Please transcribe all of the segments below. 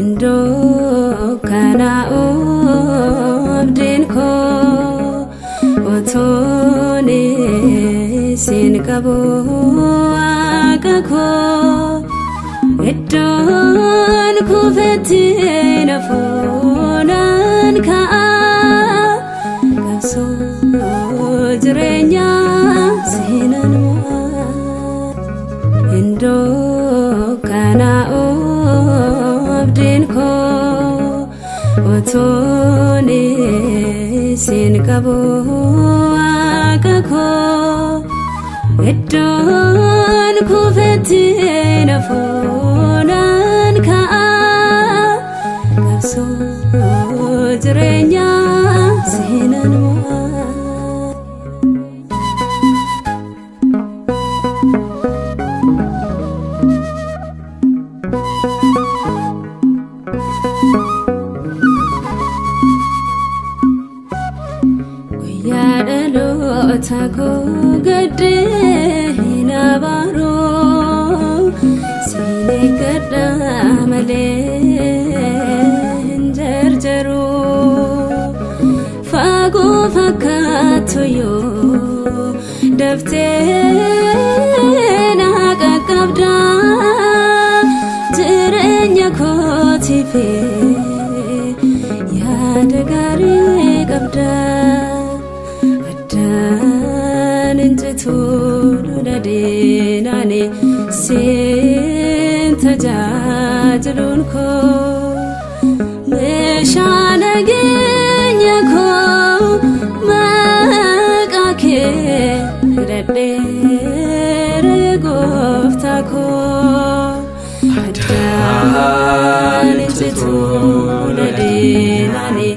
Iddoo kana oobdiin koo utuun isin qabu waaqa koo iddoon kufetti nafuunaan ka'a qabsoo jireenyaa seenaan mo'a. Iddoo kana oobdiin koo utuun isin qabu waaqa koo iddoon kufetti nafuunaan ka'a qabsoo jireenyaa seenaan mo'a. Guyyaa dhaloota koo gaddee hin abaaru siin eeggadha malee hin jarjaru fagoo fakkaatu yoo daftee na qaqqabda jireenya kootiif yaada gaarii qabda addaan hin citu lola diinaani siin tajaajiluun koo meeshaa nageenya koo maqaa kee hidhadheera gooftaa koo addaan hin citu lola diinaani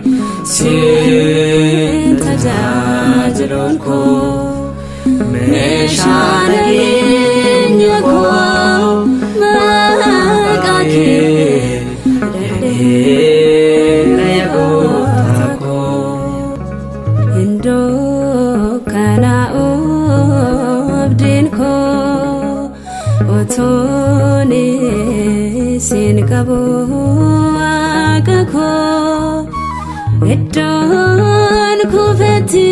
siin tajaajiluun koo meeshaa nageenya koo maqaa kee hidhadheera gooftaa koo. Iddoo kana oobdiin koo utuun isin qabu waaqa koo iddoon kufetti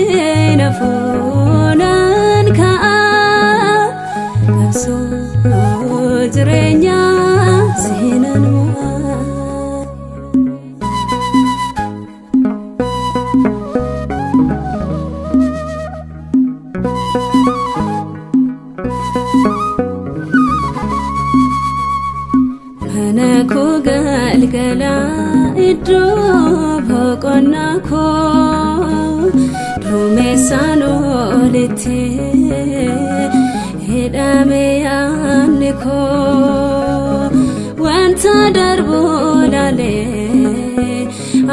nafuunaan ka'a qabsoo jireenyaa seenaan mo'a. Mana koo galgala iddoo boqonnaa koo duumessaan olitti hidhame yaadni koo wanta darbu laalee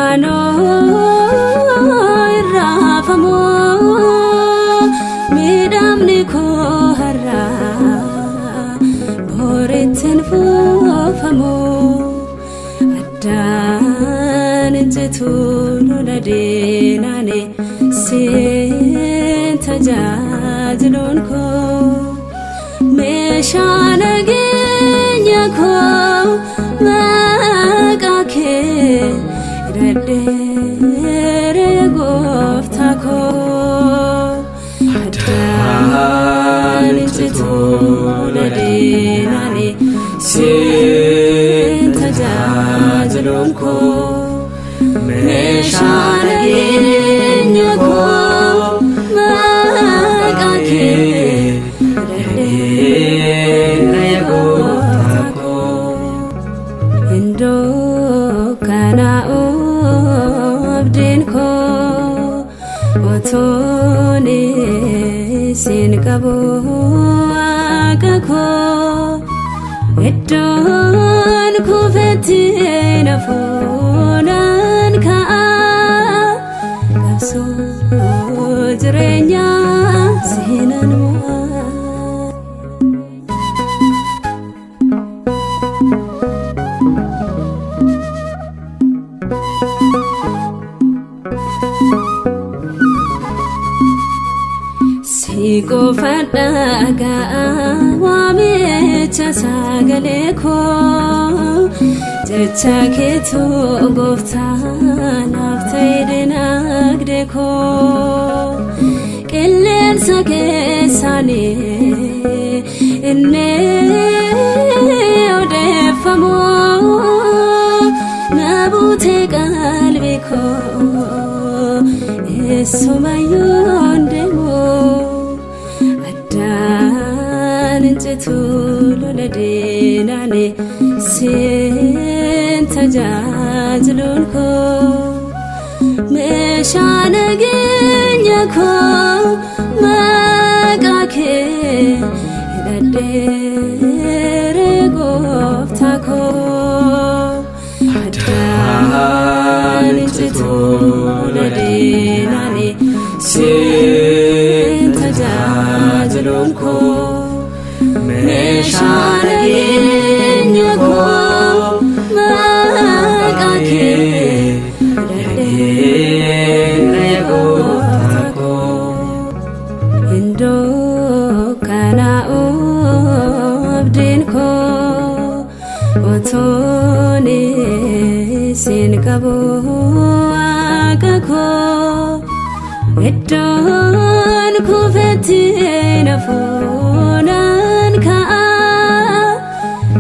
anoo irraafamu miidhamni koo har'aa borittiin fuufamu addaan hin citu lola diinaani siin tajaajiluun koo meeshaa nageenya koo maqaa kee hidhadheera gooftaa koo addaan hin citu lola diinaani siin tajaajiluun koo meeshaa nageenya koo maqaa kee hidhadheera. siin qabu waaqa koo iddoon kufetti na fuunaan ka'a qabsoo jireenyaa seenaan mo'a. Si qofa dhagaa waamicha sagalee koo jecha keetu gooftaa naaf ta'e dinagdee koo qilleensa keessaanii inni odeeffamu na buutee qalbii koo eessumayyuu hin deemu. Addaan hin citu lola diinaani siin tajaajiluun koo meeshaa nageenya koo maqaa kee hidhadheere gooftaa koo addaan hin citu lola diinaani siin tajaajiluun koo meeshaa nageenya koo maqaa kee hidhadheere gooftaa koo. Iddoo kanaa'u abdiin koo otoon siin qabu waaqa koo iddoon kufetti na fuunaan ka'a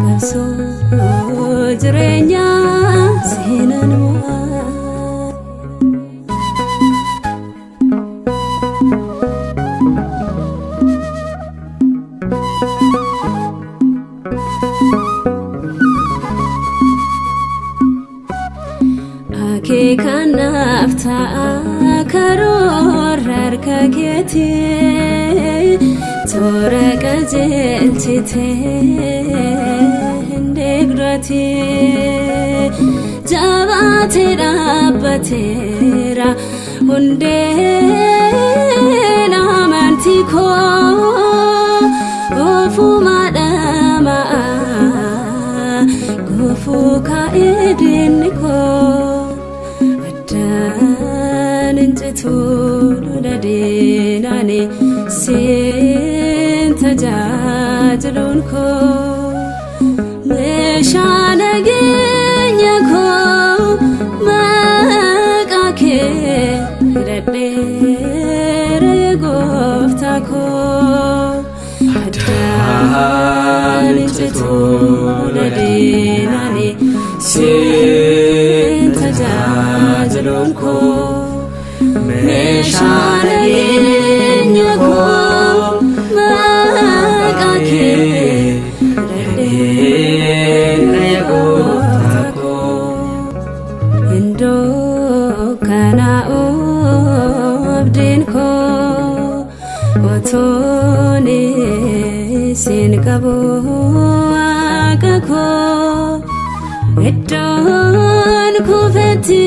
qabsoo jireenyaa seenaan mo'a. Akeekanaaf ta'a karoora harka keetii toora qajeelchitee hin deeggarati jabaatee dhaabbateera hundeen amantii koo ofuma dhama'a gufuu kaa'ee diinni koo. Addaan hin citu lola diinaani siin tajaajiluun koo meeshaa nageenya koo maqaa kee hidhadheere gooftaa koo addaan hin citu lola diinaani siin tajaajiluun koo meeshaa nageenya koo maqaa kee hidhadheere gooftaa koo. Iddoo kanaa'u abdiin koo otoon siin qabu waaqa koo iddoon kufetti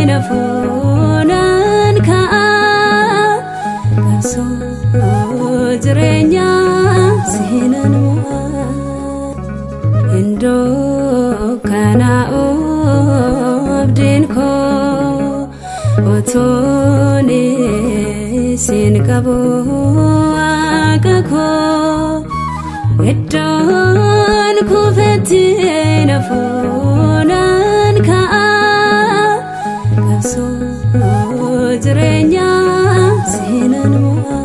na fuunaan ka'a qabsoo jireenyaa seenaan mo'a. Iddoo kanaa'u abdiin koo otoon siin qabu waaqa koo iddoon kufetti na fuunaan ka'a qabsoo jireenyaa seenaan mo'a.